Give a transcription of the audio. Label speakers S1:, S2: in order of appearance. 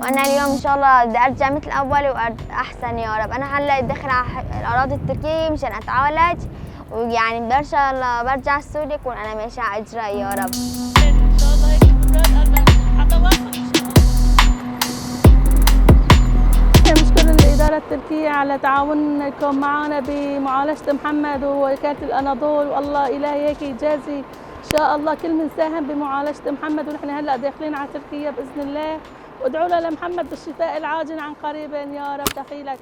S1: وأنا اليوم إن شاء الله بدي أرجع مثل أول وأحسن يا رب. أنا هلا داخلة على الأراضي التركية مشان أتعالج، ويعني إن شاء الله برجع سوريا أكون أنا ماشية على إجري يا رب.
S2: إن شاء الله هيك استمرار، على تواصل إن شاء الله.
S3: نشكر الإدارة التركية على تعاونكم معنا بمعالجة محمد ووكالة الأناضول، والله إلهي هيك يجازي إن شاء الله كل من ساهم بمعالجة محمد. ونحن هلأ داخلين على تركيا بإذن الله، وادعوا لنا لمحمد بالشفاء العاجل عن قريب يا رب. دخيلك.